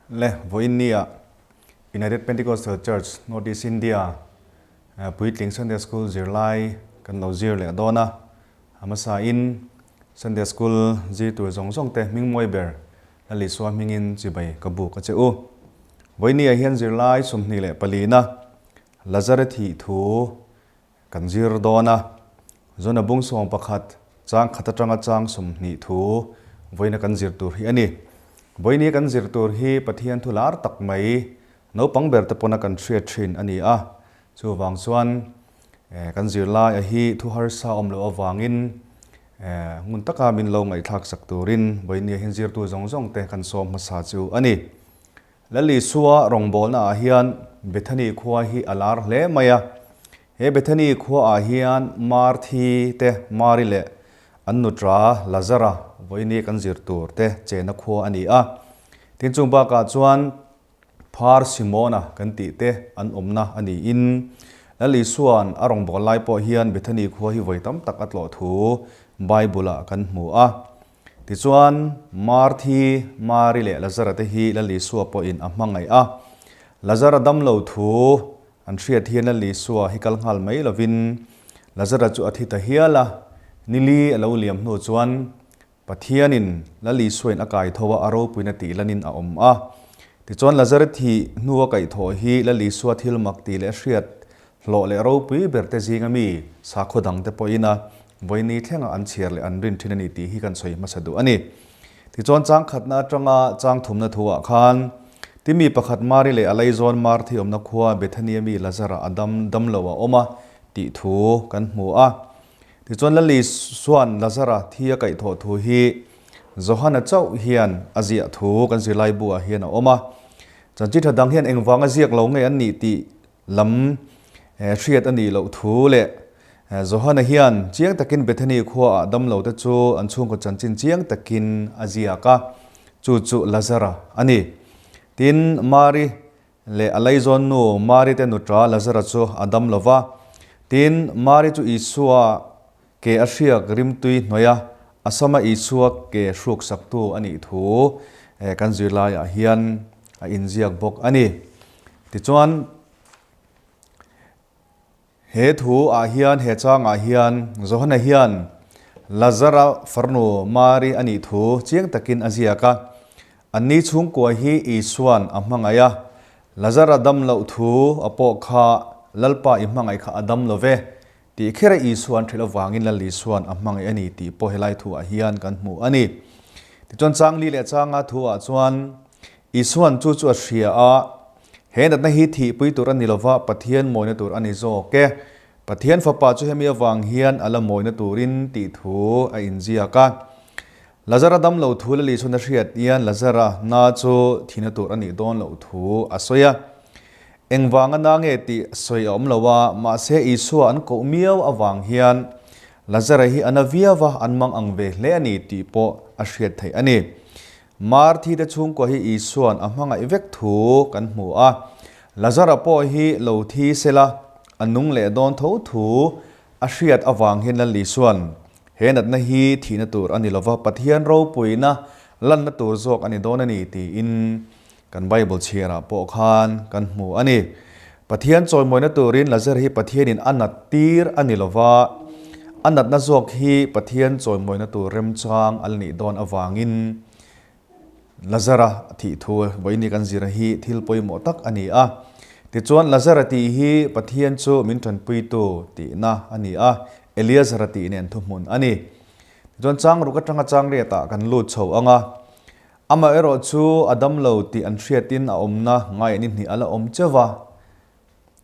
Le vawiin nia United Pentecostal Church North East India puitling Sunday School zirlai kan lo zir leh dawn a, a hmasa in Sunday School zir tur zawng zawng te hming mawi ber Lal Isua hmingin chibai ka buk a che u. Vawiin nia hian zirlai 24 na Lazare thih thu Kan zir dawn a, Zona bung 11 chang khat atanga chang 20 thu vawiina kan zir tur hi a ni. Vawiini kan zir tur hi Pathian thu lar tak mai naupang ber te pawna kan hriat thin a ni a, chuvang chuan kan zirlai a hi thu harsa awm loh avangin ngun taka min lo ngaihthlak sak turin vawiini hian zirtu zawng zawng te kan sawm hmasa chu a ni. Lal Isua rawngbawlna ah hian Bethany khua hi a lar hle mai a. He Bethany khua ah hian Marthi te, Mari leh an nutra Lazara vawiini kan zir tur te chena khua a ni a. Tin chung bakah chuan Phar Simona kan tih te an awmna a niin Lal Isua'n a rawngbâwl lai pawh hian Bethany khua hi vawi tam tak a tlawh thu Bible-ah kan hmu a. Tichuan, Marthi, Mari leh Lazara te hi Lal Isua pawhin a hmangaih a. Lazara dam lo thu an hriat hian Lal Isua hi kal nghal mai lovin Lazara chu a thi ta hial a. Nili a lo liam hnu chuan Pathianin Lal Isuain a kai tho a, a ropuina tih lanin a awm a. Tichuan, Lazara thih hnu a kaihthawh hi Lal Isua thil mak tih leh hriat Hlawh leh ropui ber te zinga mi sakhaw dang te pawhin a vawiini thlenga an chhiar leh an rin thin a ni tih hi kan sawi hmasa duh a ni. Tichuan chang khatna atanga chang thumna thuah khan Timi pakhat Mari leh a laizawn Marthi awmna khua Bethania mi Lazara a dam dam lo a awm a tih thu kan hmu a. Tichuan Lali chuan Lazara thi a kaihthawh thu hi Johana chauh hian a ziah thu kan zirlai buah hian a awm a. Chanchin tha dang hian engvanga ziak lo nge an nih tih Lam hriat a nih loh thu leh Johana hian chiang takin Bethany khuaah damlote chu an chhungkaw chanchin chiang takin a ziak a, chu chu Lazara a ni. Tin, Mari leh a laizawn nu Mari te nuṭa Lazara chu a dam lo va. Tin, Mari chu Isua ke a hriak rimtui hnawih a, a sama Isua ke hruksaktu a nih thu kan zirlaiah hian a inziak bawk a ni. Tichuan, he thu ah hian, he chang ah hian, Johana hian Lazara farnu Mari a nih thu chiang takin a ziak a. Anni chhungkua hi Isua'n a hmangaih a, Lazara dam loh thu a pawh kha Lalpa i hmangaih kha a dam lo ve tih kher a Isua'n hrilh avangin Lal Isua'n a hmangaih a ni tih pawh helai thu ah hian kan hmu a ni. Tichuan chang li leh changa thu ah chuan Isua'n chu chu a hria a, He natna hi thihpui tur a ni lova, Pathian mawina tur a ni zawk e. Pathian Fapa chu hemi avang hian a la mawina turin tih thu a inziak a. Lazara dam lo thu Lali chuan a hriat hian Lazara na chu thihna tur a nih dawn loh thu a sawi a. Engvanga na nge tih sawi a awm lo a, mahse Isua an koh miau avang hian Lazara hi a na viau a, an mang ang ve hle a ni tih pawh a hriat theih a ni. Marthi te chhungkua hi Isua'n a hmangaih vek thu kan hmu a, Lazara pawh hi lo thi sela a nung leh dawn tho thu a hriat avang hian Lal Isua'n he natna hi thihna tur a ni lova, Pathian ropuina lanna tur zawk a ni dawn a ni tiin kan Bible chhiarah pawh khan kan hmu a ni. Pathian chawimawina turin Lazara hi Pathianin a nat tir a ni lova, a natna zawk hi Pathian chawimawina tur remchang a la nih dawn avangin Lazara thih thu vawiini kan zir hi thil pawimawh tak a ni a. Tichuan Lazara tih hi Pathian chu min tanpuitu tihna a ni a, Eleazara tih nen thuhmun a ni. Tichuan changruk atanga changriatah kan lut chho ang a, Amaherawh chu a dam lo tih an hriatin a awmna ngai an inhnih a la awm cheu va.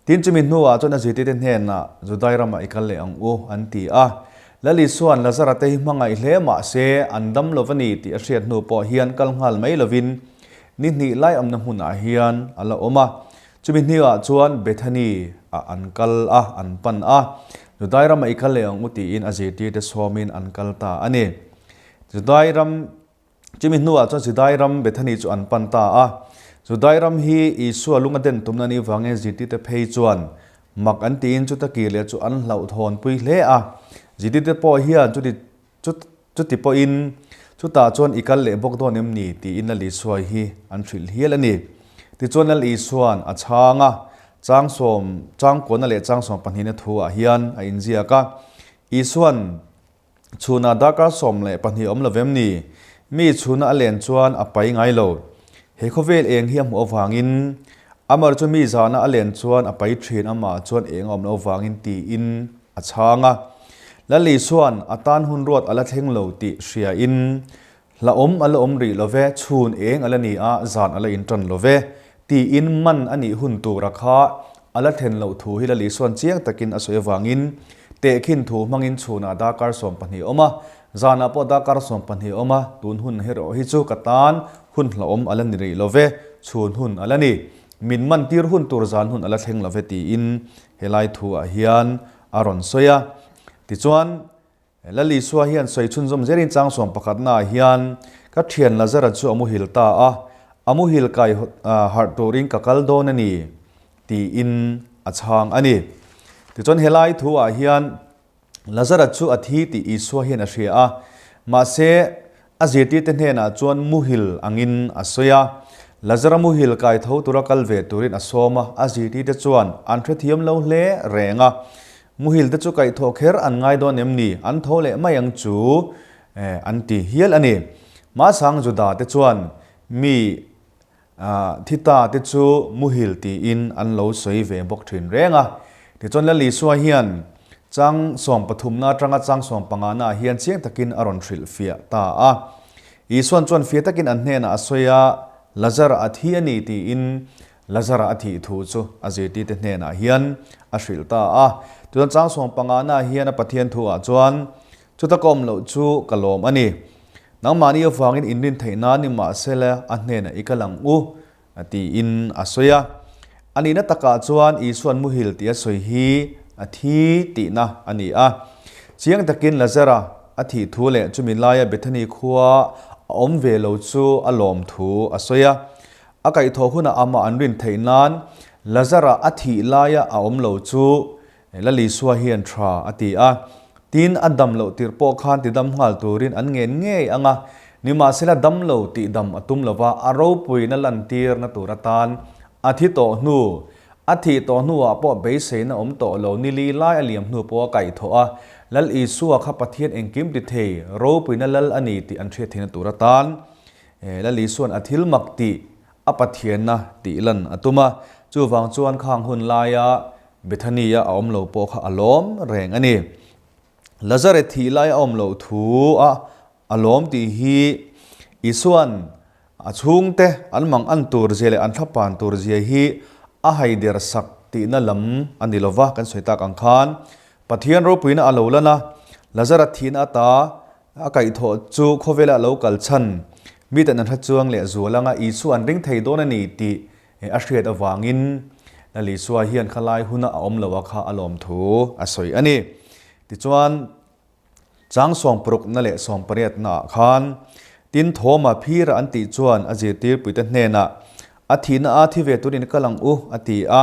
Tin, chumi hnuah chuan a zirtirte hnenah, Judai ramah i kal leh ang u, an ti a. Lal Isua'n Lazara te hi hmangaih hle mah se, an dam lo va ni tih a hriat hnu pawh hian kal nghal mai lovin ni hnih lai awmna hmunah hian a la awm a. Chumi hnuah chuan Bethany ah an kal a, an pan a. Judai ramah i kal leh ang u tiin a zirtirte sawmin an kal ta a ni. Judai ram Chumi hnuah chuan Judai ram Bethany chu an pan ta a. Judai ram hi Isua lung a den tumna ni vangin zirtirte phei chuan mak an tiin chuta kir leh chu an hlauhthawnpui hle a. Zirtirte pawh hian chuti chuti pawhin Chutah chuan i kal leh bawk dawn em ni? tiin Lal Isua hi an hrilh hial a ni. Tichuan Lal Isua'n a chhang a, chang sawm, chang kuahna leh chang sawm pahnihna thu-ah hian a inziak a, Isua'n Chhunah darkar 12 awm lo vem ni? Mi chhuna a len chuan a pai ngai lo. He khawvel eng hi a hmuh avangin Amar chu mi zahna a len chuan a pai thin amah chuan eng a awm loh avangin tiin a chhang a. Lal Isua'n a tan hun ruat a la thleng lo tih hriain Hla awm a la awm rih lo ve, chhun eng a la ni a, zan a la intan lo ve tiin man a nih hun tura kha a la thlen loh thu hi Lal Isua'n chiang takin a sawi avangin tehkhin thu hmangin chhunah darkar 12 awm a, zanah pawh darkar 12 awm a, tun hun erawh hi chu ka tan hun hlauhawm a la ni rih lo ve, chhun hun a la ni. Min man tir hun tur zan hun a la thleng lo ve tiin helai thu ah hian a rawn sawi a. Tichuan. Lal Isua hian sawi chhunzawm zelin chang sawm pakhatnaah hian ka thian Lazara chu a muhil ta a, a muhil kai harh turin ka kal dawn a ni tiin a chhang a ni. Tichuan helai thuah hian Lazara chu a thi tih Isua hian a hria a, mahse a zirtirte hnenah chuan muhil angin a sawi a. Lazara muhil kai tho tura kal ve turin a sawm a, a zirtirte chuan an hrethiam lo hle reng a. Muhil te chu kaihthawh kher an ngai dawn em ni? An tho leh mai ang chu an ti hial a ni. Mahsang Juda te chuan mi Thita te chu muhil tiin an lo sawi ve bawk thin reng a. Tichuan Lal Isua hian chang sawmpathumna atanga chang sawmpangana ah hian chiang takin a rawn hrilhfiah ta a. Isuan chuan fia takin an hnenah a sawi a, Lazar a thi a ni tiin Lazara a thih thu chu a zirtirte hnenah hian a hrilh ta a. Chuan chang sawm pangana hian a Pathian thuah chuan, Chuta ka awm loh chu ka lawm a ni. Nangmahni avangin inrin theih nan ni mahsela a hnenah i kal ang u, tiin a sawi a. A nihna takah chuan Isua'n muhil tih a sawi hi a thi tihna a ni a. Chiang takin Lazara a thih thu leh chumi laia Bethany khua a awm ve lo chu a lawm thu a sawi a. A kaihthawh hunah amah an rin theih nan Lazara a thih laia a awm lo chu Lal Isua hian tha a ti a. Tin, a dam loh tirh pawh khan tidam nghal turin an ngen ngei ang a, nimahsela dam lo tih dam a tum lova a ropuina lantirna tur atan a thi tawh hnu, a thih tawh hnuah pawh beiseina awm tawh lo nili lai a liam hnu pawh a kaihthawh a, Lal Isua kha Pathian engkim ti thei ropuina Lal a ni tih an hriat theihna tur atan Lal Isua'n a thil mak tih a Pathianna tih lan a tum a, chuvang chuan khang hun laia Bethany-a a awm lo pawh kha a lawm reng a ni. Lazare thih lai a awm loh thu a a lawm tih hi Isua'n a chhungte an mang an tur zia leh an thlapan tur zia hi a haider sak tihna lam a ni lova kan sawi tak ang khan Pathian ropuina a lo lan a, Lazara thihna ata A kaihthawh chu khawvela lo kal chhan, miten an hre chuang leh zual anga Isua an ring thei dawn a ni tih a hriat avangin Lal Isua hian khalai huna a awm lo a kha a lawm thu a sawi a ni. Tichuan, chang sawmparukna leh sawmpariatna ah khan tin Thawma phira an tih chuan a zirtirpuite hnenah a thihna a thi ve turin kal ang u a ti a.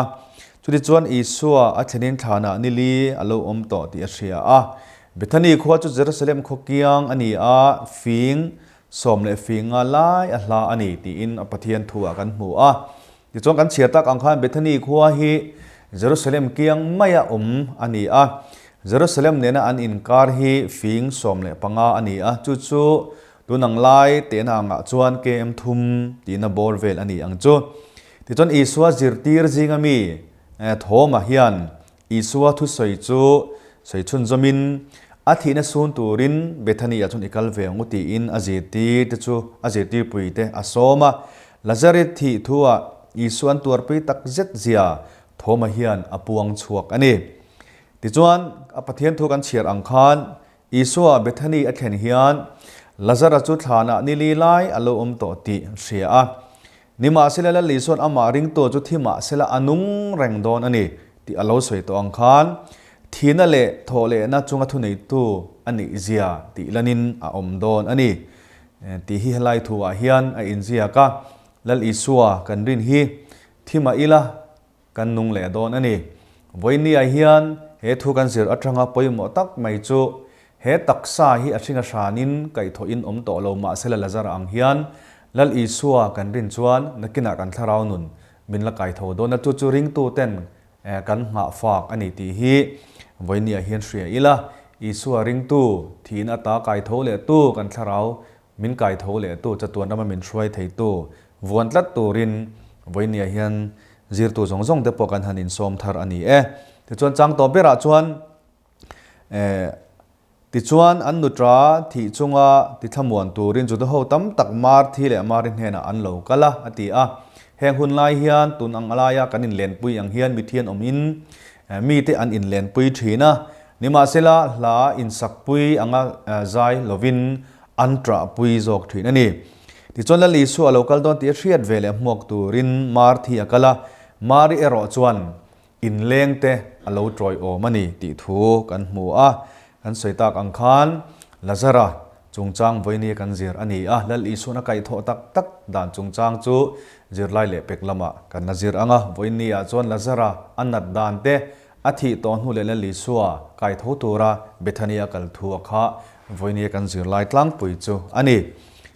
Chutichuan Isua a thlenin thlanah nili a lo awm tawh tih a hria a. Bethany khua chu Jerusalem khaw kiang a ni a, fing sawm leh fing nga lai a hla a ni tiin a Pathian thu ah kan hmu a. Tichuan kan chhiar tak ang khan Bethany khua hi Jerusalem kiang maia awm a ni a. Jerusalem nena an inkar hi fing 15 a ni a, chu chu tunang lai tehna angah chuan KM thum tihna bawr vel a ni ang chu. Tichuan Isua zirtir zinga mi Thoma hian Isua thusawi chu sawi chhunzawmin, a thihna sun turin Bethany-ah chuan i kal ve ang u tiin a zirtir te chu a zirtirpui te a sawm a. Lazareth thih thuah Isua an tuarpui tak zet zia Thoma hian a puang chhuak a ni. Tichuan, a Pathian thu kan chhiar ang khan Isua Bethany a thlen hian Lazara chu thlanah ni li lai a lo awm tawh tih hria a. Nimahsela Lal Isua'n amah ringtu chu thi mahsela a nung reng dawn a ni tih a lo sawi tawh ang khan thihna leh thawhlehna chunga thuneitu a nih zia tih lanin a awm dawn a ni tih hi helai thuah hian a inziak a. Lal Isua kan rin hi thi mah ila Kan nung leh dawn a ni. Vawinia hian he thu kan zir atanga pawimawh tak mai chu He taksa hi a hring a hranin kaihthawhin awm tawh lo mahsela Lazara ang hian Lal Isua kan rin chuan nakinah kan thlarau nun min la kaitho dawn a, chu chu ringtuten kan nghah fak a ni tih hi vawinia hian hria ila, Isua ringtu thihna ata kaitho lehtu kan thlarau min kaitho lehtu chatuan rama min hruai theitu vuan tlat turin vawinia hian zirtu zawng zawng te pawh kan han insawm thar a ni e. Tichuan chang tawp berah chuan Tichuan, an nutra thih chunga tithlamuan turin Juda ho tam tak Marthi leh Mari hnenah an lo kal a, a ti a. Heng hun lai hian tun ang alaia kan inlenpui ang hian mithian awmin mite an inlenpui thin a. Nimahsela, hla insakpui anga zai lovin an ṭahpui zawk thin a ni. Tichuan, Lal Isua a lo kal dawn tih a hriat ve leh hmuak turin Marthi a kal a, Mari erawh chuan Inleng te a lo tawiawm a ni tih thu kan hmu a, kan sawi tak ang khan Lazara chungchang vawinia kan zir a ni a, Lal Isuan a kaihthawh tak tak dan chungchang chu zirlai leh pek lamah kan la zir ang a, vawinia chuan Lazara a nat dan te, a thih tawh hnu leh Lal Isua kaitho tura Bethania kal thu a kha vawinia kan zirlai tlangpui chu a ni.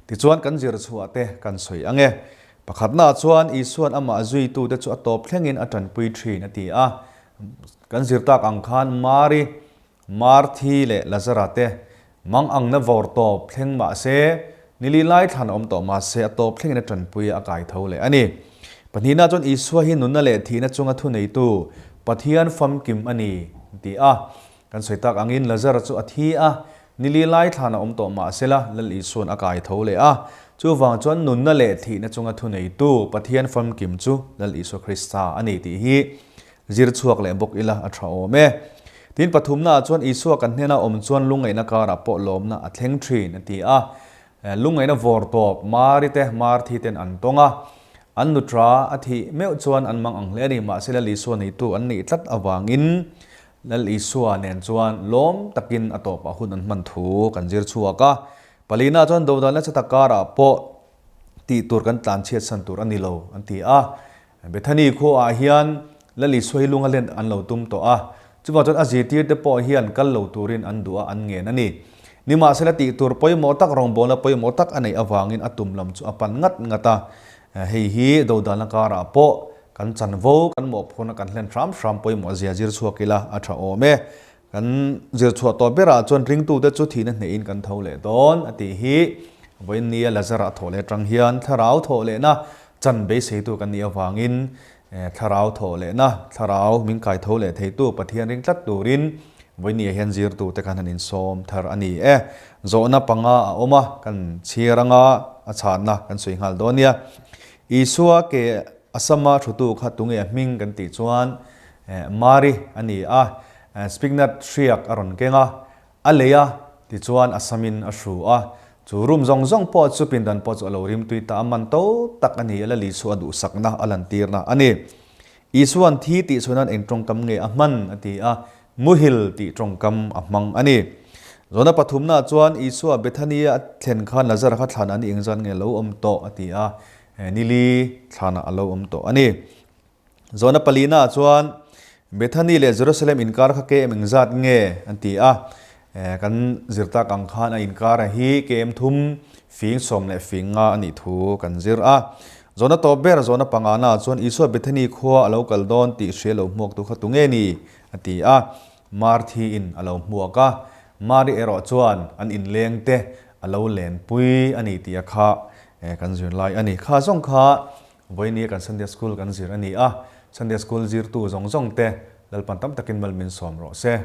Tichuan kan zir chhuah te kan sawi ang e. Pakhatnaah chuan Isua'n amah zuitute chu a tawp thlengin a tanpui thin a ti a. Kan zir tak ang khan Mari, Marthi leh Lazara te mang angna vawr tawp thleng mah se, nili lai thlan a awm tawh mah se a tawp thlengin a tanpui a, a kai tho leh a ni. Pahnihnaah chuan Isua hi nunna leh thihna chunga thuneitu Pathian famkim a ni a ti a. Kan sawi tak angin Lazara chu a thi a, nili lai thlan a awm tawh mah sela Lal Isua'n a kai tho leh a. Chuvang chuan nunna leh thihna chunga thuneitu Pathian famkim chu Lal Isua Krista a ni tih hi zir chhuak leh bawk ila a tha awm e. Tin pathumnaah chuan Isua kan hnena awm chuan lungngaihna karah pawh lawmna a thleng thin a ti a. Lungngaihna vawr tawp Mari te Marthi ten an tawng a, an nutra a thih meuh chuan an mang ang hle a ni. Mahse Lal Isua neitu an nih tlat avangin Lal Isua nen chuan lawm takin a tawpah hun an hman thu kan zir chhuak a. Palina chuan dodal nasa tak karah pawh tih tur kan tlan chhiat san tur a ni lo an ti a. Bethany khuaah hian Lal Isua hi lung a len an lo tum tawh a. Chuvang chuan a zirtir te pawh hian kal lo turin an duh a, an ngen a ni. Nimahsela tih tur pawimawh tak rawngbawlna pawimawh tak a neih avangin a tum lam chu a pan ngat ngat a. Hei hi dodalna karah pawh Kan chanvo, kan mawhphurhna kan hlen hram hram pawimawh zia zir chhuak ila a tha awm e. Kan zir chhuah tawh berah chuan ringtute chu thihna hnehin kan tho leh dawn a tih hi vawiinnia Lazara thawh leh atang hian thlarau thawh lehna chan beiseitu kan nih avangin thlarau thawh lehna, thlarau min kai tho leh theitu Pathian ring tlat turin vawiinnia hian zirtute khan han insawm thar a ni e. Zawhna panga a awm a, kan chhiar anga a chhanna kan sawi nghal dawn nia. Isua ke Assama thutu kha tunge a hming kan tih chuan Mari a ni a, Spignat hriak a rawn keng a, a lei a tichuan Assamin a hru a, chu room zawng zawng pawh chu pindan pawh chu a lo rimtui ta a, man to tak a ni a, Lal Isua duhsakna a lantirna a ni. Isua'n thi tih chhuah nan eng tawngkam nge a hman a ti a, muhil tih tawngkam a hmang a ni. Zawhna pathumnaah chuan Isua Bethania a thlen khan Lazara kha thlan an eng zan nge lo awm tawh a ti a, Nili thlanah a lo awm tawh a ni. Zawhna palinaah chuan Bethany leh Jerusalem inkar kha KM engzat nge an ti a, kan zir tak ang khan a inkar hi KM thum fing 15 a nih thu kan zir a. Zawhna tawp ber zawhna panganaah chuan Isua Bethany khua a lo kal dawn tih hria lo hmuaktu kha tunge ni a ti a, Marthi-in a lo hmuak a, Mari erawh chuan an inleng te a lo lenpui a ni tih a kha kan zir lai a ni. Kha zawng kha vawinia kan Sunday School kan zir a ni a, Sunday School zirtu zawng zawng te Lalpan tam takin mal min sawm rawh se.